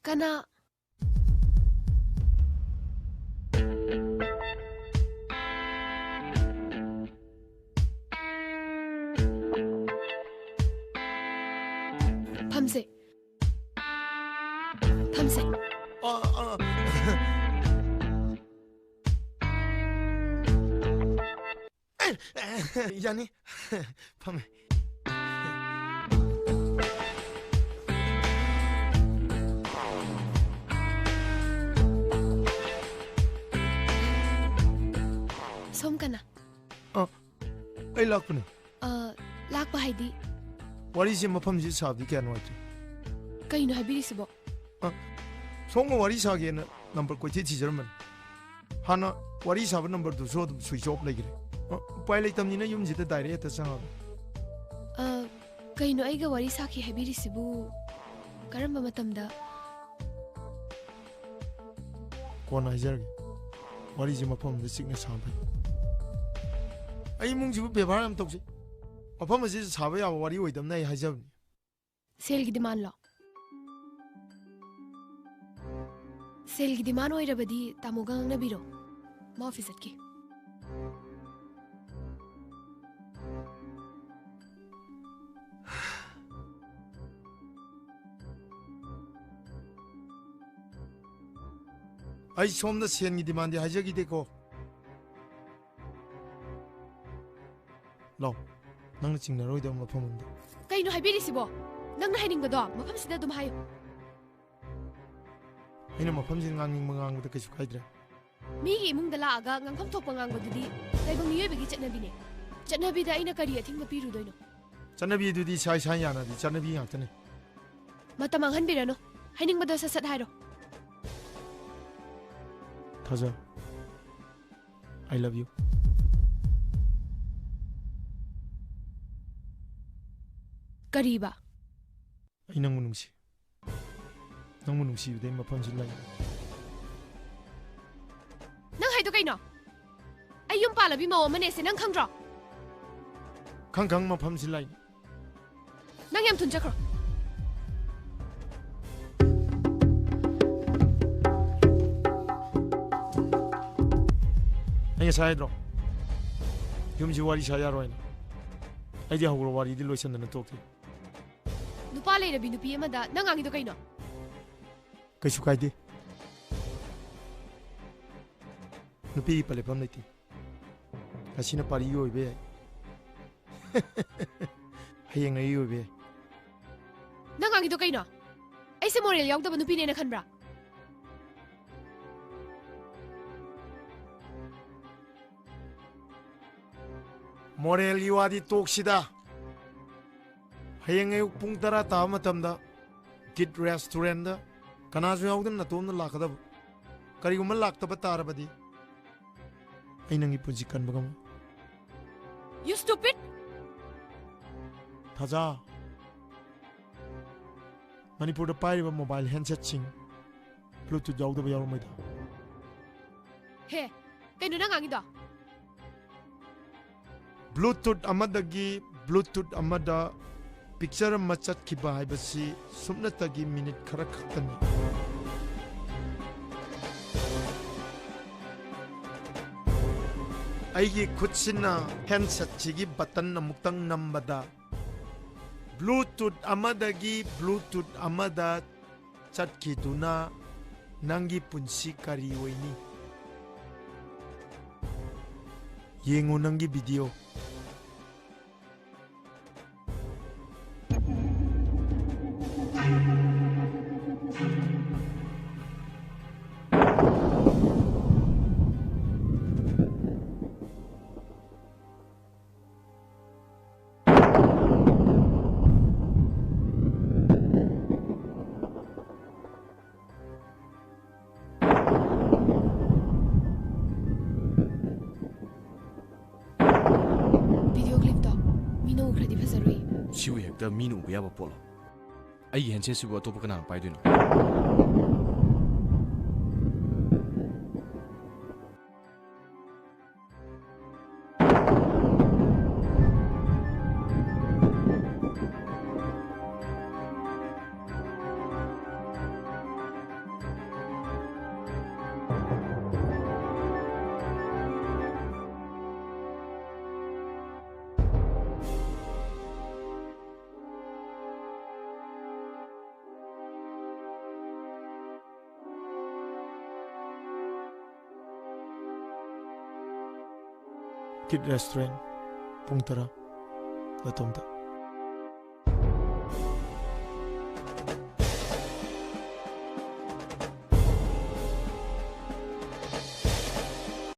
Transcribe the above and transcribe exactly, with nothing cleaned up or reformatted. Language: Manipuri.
ꯀꯅꯥ? ꯐꯝꯁꯦ꯫ ꯐꯝꯁꯦ꯫ ꯑ, ꯑ꯫ ꯌꯥꯅꯤ꯫ ꯐꯝꯃꯦ꯫ ꯁꯣꯝ ꯀꯅꯥ? ꯑ, ꯑꯩ ꯂꯥꯛꯄꯅꯦ꯫ ꯑ, ꯂꯥꯛꯄ ꯍꯥꯏꯗꯤ? ꯋꯥꯔꯤꯁꯦ ꯃꯐꯝꯁꯤꯗ ꯁꯥꯕꯗꯤ ꯀꯌꯥ ꯅꯨꯡꯉꯥꯏꯇ꯭ꯔꯦ꯫ ꯀꯩꯅꯣ ꯍꯥꯏꯕꯤꯔꯤꯁꯤꯕꯣ? ꯑ, ꯁꯣꯝꯒ ꯋꯥꯔꯤ ꯁꯥꯒꯦꯅ ꯅꯝꯕꯔ ꯀꯣꯏꯊꯤ ꯊꯤꯖꯔꯝꯕꯅꯤ꯫ ꯍꯥꯟꯅ ꯋꯥꯔꯤ ꯁꯥꯕ ꯅꯝꯕꯔꯗꯨꯁꯨ ꯑꯗꯨꯝ ꯁ꯭ꯋꯤꯆ ꯑꯣꯐ ꯂꯩꯈ꯭ꯔꯦ꯫ ꯑ, ꯎꯄꯥꯏ ꯂꯩꯇꯕꯅꯤꯅ ꯌꯨꯝꯁꯤꯗ ꯗꯥꯏꯔꯦꯛ ꯍꯦꯛꯇ ꯆꯪꯉꯕꯅꯤ꯫ ꯑ, ꯀꯩꯅꯣ ꯑꯩꯒ ꯋꯥꯔꯤ ꯁꯥꯈꯤ ꯍꯥꯏꯕꯤꯔꯤꯁꯤꯕꯨ? ꯀꯔꯝꯕ ꯃꯇꯝꯗ? ꯀꯣꯟꯅ ꯍꯥꯏꯖꯔꯒꯦ꯫ ꯋꯥꯔꯤꯁꯦ ꯃꯐꯝ ꯑꯃꯗ ꯆꯤꯛꯅ ꯁꯥꯕ ꯐꯩ꯫ ꯑꯩ ꯏꯃꯨꯡꯁꯤꯕꯨ ꯕꯦꯕꯥꯔ ꯌꯥꯝ ꯇꯧꯖꯩ꯫ ꯃꯐꯝ ꯑꯁꯤꯗ ꯁꯥꯕ ꯌꯥꯕ ꯋꯥꯔꯤ ꯑꯣꯏꯗꯕꯅ ꯑꯩ ꯍꯥꯏꯖꯕꯅꯤ꯫ ꯁꯦꯜꯒꯤ ꯗꯤꯃꯥꯟꯂꯣ? ꯁꯦꯜꯒꯤ ꯗꯤꯃꯥꯟ ꯑꯣꯏꯔꯕꯗꯤ ꯇꯥꯃꯣꯒ ꯉꯥꯡꯅꯕꯤꯔꯣ꯫ ꯃꯥ ꯑꯣꯐꯤꯁ ꯆꯠꯈꯤ꯫ ꯑꯩ ꯁꯣꯝꯗ ꯁꯦꯟꯒꯤ ꯗꯤꯃꯥꯟꯗꯤ ꯍꯥꯏꯖꯈꯤꯗꯦꯀꯣ꯫ ꯂꯥꯎ, ꯅꯪꯅ ꯆꯤꯡꯅꯔꯣꯏꯗꯕ ꯃꯐꯝ ꯑꯃꯗ꯫ ꯀꯩꯅꯣ ꯍꯥꯏꯕꯤꯔꯤꯁꯤꯕꯣ? ꯅꯪꯅ ꯍꯥꯏꯅꯤꯡꯕꯗꯣ ꯃꯐꯝꯁꯤꯗ ꯑꯗꯨꯝ ꯍꯥꯏꯌꯨ꯫ ꯑꯩꯅ ꯃꯐꯝꯁꯤꯗ ꯉꯥꯡꯅꯤꯡꯕ ꯉꯥꯡꯕꯗ ꯀꯩꯁꯨ ꯀꯥꯏꯗ꯭ꯔꯦ꯫ ꯃꯤꯒꯤ ꯏꯃꯨꯡꯗ ꯂꯥꯛꯑꯒ ꯉꯥꯡꯐꯝ ꯊꯣꯛꯄ ꯉꯥꯡꯕꯗꯨꯗꯤ ꯇꯥꯏꯕꯪ ꯃꯤꯑꯣꯏꯕꯒꯤ ꯆꯠꯅꯕꯤꯅꯦ꯫ ꯆꯠꯅꯕꯤꯗ ꯑꯩꯅ ꯀꯔꯤ ꯑꯊꯤꯡꯕ ꯄꯤꯔꯨꯗꯣꯏꯅꯣ? ꯆꯠꯅꯕꯤ ꯑꯗꯨꯗꯤ ꯏꯁꯥ ꯏꯁꯥ ꯌꯥꯅꯕꯤ ꯆꯠꯅꯕꯤ ꯉꯥꯛꯇꯅꯦ꯫ ꯃꯇꯝ ꯃꯥꯡꯍꯟꯕꯤꯔꯅꯨ꯫ ꯍꯥꯏꯅꯤꯡꯕꯗꯣ ꯁꯠ ꯁꯠ ꯍꯥꯏꯔꯣ꯫ ꯊꯥꯖ, I love you꯫ ꯀꯔꯤꯕ? ꯑꯩ ꯅꯪꯕꯨ ꯅꯨꯡꯁꯤ꯫ ꯅꯪꯕꯨ ꯅꯨꯡꯁꯤꯕꯗꯩ ꯃꯐꯝꯁꯤ ꯂꯩ꯫ ꯅꯪ ꯍꯥꯏꯗꯣ ꯀꯩꯅꯣ? ꯑꯩ ꯌꯨꯝ ꯄꯥꯜꯂꯕꯤ ꯃꯧ ꯑꯃꯅꯦꯁꯦ ꯅꯪ ꯈꯪꯗ꯭ꯔꯣ? ꯈꯪ ꯈꯪ ꯃꯐꯝꯁꯤ ꯂꯩ꯫ ꯅꯪ ꯌꯥꯝ ꯊꯨꯅ ꯆꯠꯈ꯭ꯔꯣ꯫ ꯑꯩ ꯉꯁꯥꯏ ꯍꯥꯏꯗ꯭ꯔꯣ? ꯌꯨꯝꯁꯤ ꯋꯥꯔꯤ ꯁꯥ ꯌꯥꯔꯣꯏꯅ꯫ ꯑꯩꯗꯤ ꯍꯧꯔ ꯋꯥꯔꯤꯗꯤ ꯂꯣꯏꯁꯟꯗꯅ ꯇꯣꯛꯇꯦ꯫ ꯅꯨꯄꯥ ꯂꯩꯔꯕꯤ ꯅꯨꯄꯤ ꯑꯃꯗ ꯅꯪ ꯉꯥꯡꯉꯤꯗꯣ ꯀꯩꯅꯣ? ꯀꯩꯁꯨ ꯀꯥꯏꯗꯦ꯫ ꯅꯨꯄꯤꯒꯤ ꯄꯂꯦꯐꯝ ꯂꯩꯇꯦ꯫ ꯉꯁꯤꯅ ꯄꯥꯔꯤ ꯑꯣꯏꯕ ꯌꯥꯏ꯫ ꯍꯌꯦꯡ ꯑꯩ ꯑꯣꯏꯕ ꯌꯥꯏ꯫ ꯅꯪ ꯉꯥꯡꯉꯤꯗꯣ ꯀꯩꯅꯣ? ꯑꯩꯁꯦ ꯃꯣꯔꯦꯜ ꯌꯥꯎꯗꯕ ꯅꯨꯄꯤꯅꯦꯅ ꯈꯟꯕ꯭ꯔꯥ? ꯃꯣꯔꯦꯜꯒꯤ ꯋꯥꯗꯤ ꯇꯣꯛꯁꯤꯗ꯫ ꯍꯌꯦꯡ ꯑꯌꯨꯛ ꯄꯨꯡ ꯇꯔꯥ ꯇꯥꯕ ꯃꯇꯝꯗ ꯒꯤꯠ ꯔꯦꯁꯇꯨꯔꯦꯟꯗ ꯀꯅꯥꯁꯨ ꯌꯥꯎꯗꯅ ꯅꯇꯣꯝꯗ ꯂꯥꯛꯀꯗꯕ꯫ ꯀꯔꯤꯒꯨꯝꯕ ꯂꯥꯛꯇꯕ ꯇꯥꯔꯕꯗꯤ ꯑꯩ ꯅꯪꯒꯤ ꯄꯨꯟꯁꯤ ꯀꯟꯕ ꯉꯝꯃꯣꯏ꯫ You stupid! ꯊꯥꯖ, ꯃꯅꯤꯄꯨꯔꯗ ꯄꯥꯏꯔꯤꯕ ꯃꯣꯕꯥꯏꯜ ꯍꯦꯟꯁꯦꯠꯁꯤꯡ ꯕ꯭ꯂꯨꯇꯨꯠ ꯌꯥꯎꯗꯕ ꯌꯥꯎꯔꯝꯃꯣꯏꯗ꯫ ꯍꯦ, ꯀꯩꯅꯣ ꯅꯪ ꯉꯥꯡꯉꯤꯗꯣ? ꯕ꯭ꯂꯨꯇꯨꯠ ꯑꯃꯗꯒꯤ ꯕ꯭ꯂꯨꯇꯨꯠ ꯑꯃꯗ ꯄꯤꯛꯆꯔ ꯑꯃ ꯆꯠꯈꯤꯕ ꯍꯥꯏꯕꯁꯤ ꯁꯨꯞꯅꯇꯒꯤ ꯃꯤꯅꯤꯠ ꯈꯔ ꯈꯛꯇꯅꯤ꯫ ꯑꯩꯒꯤ ꯈꯨꯠꯁꯤꯅ ꯍꯦꯟꯁꯦꯠꯁꯤꯒꯤ ꯕꯇꯟ ꯑꯃꯨꯛꯇꯪ ꯅꯝꯕꯗ ꯕ꯭ꯂꯨꯇꯨꯠ ꯑꯃꯗꯒꯤ ꯕ꯭ꯂꯨꯇꯨꯠ ꯑꯃꯗ ꯆꯠꯈꯤꯗꯨꯅ ꯅꯪꯒꯤ ꯄꯨꯟꯁꯤ ꯀꯔꯤ ꯑꯣꯏꯅꯤ? ꯌꯦꯡꯉꯨ ꯅꯪꯒꯤ ꯚꯤꯗꯤꯑꯣ꯫ ꯚꯤꯗꯤꯑꯣ ꯀ꯭ꯂꯤꯞꯇꯣ ꯃꯤꯅ ꯎꯈ꯭ꯔꯗꯤ ꯐꯖꯔꯣꯏ꯫ ꯁꯤꯕꯨ ꯍꯦꯛꯇ ꯃꯤꯅ ꯎꯕ ꯌꯥꯕ ꯄꯣꯠꯂꯣ? ꯑꯩꯒꯤ ꯍꯦꯟꯁꯦꯠꯁꯤꯕꯨ ꯑꯇꯣꯞꯄ ꯀꯅꯥꯅ ꯄꯥꯏꯗꯣꯏꯅꯣ? ꯔꯦꯁꯇꯨꯔꯦꯟ, ꯄꯨꯡ ꯇꯔꯥ, ꯅꯇꯣꯝꯇ꯫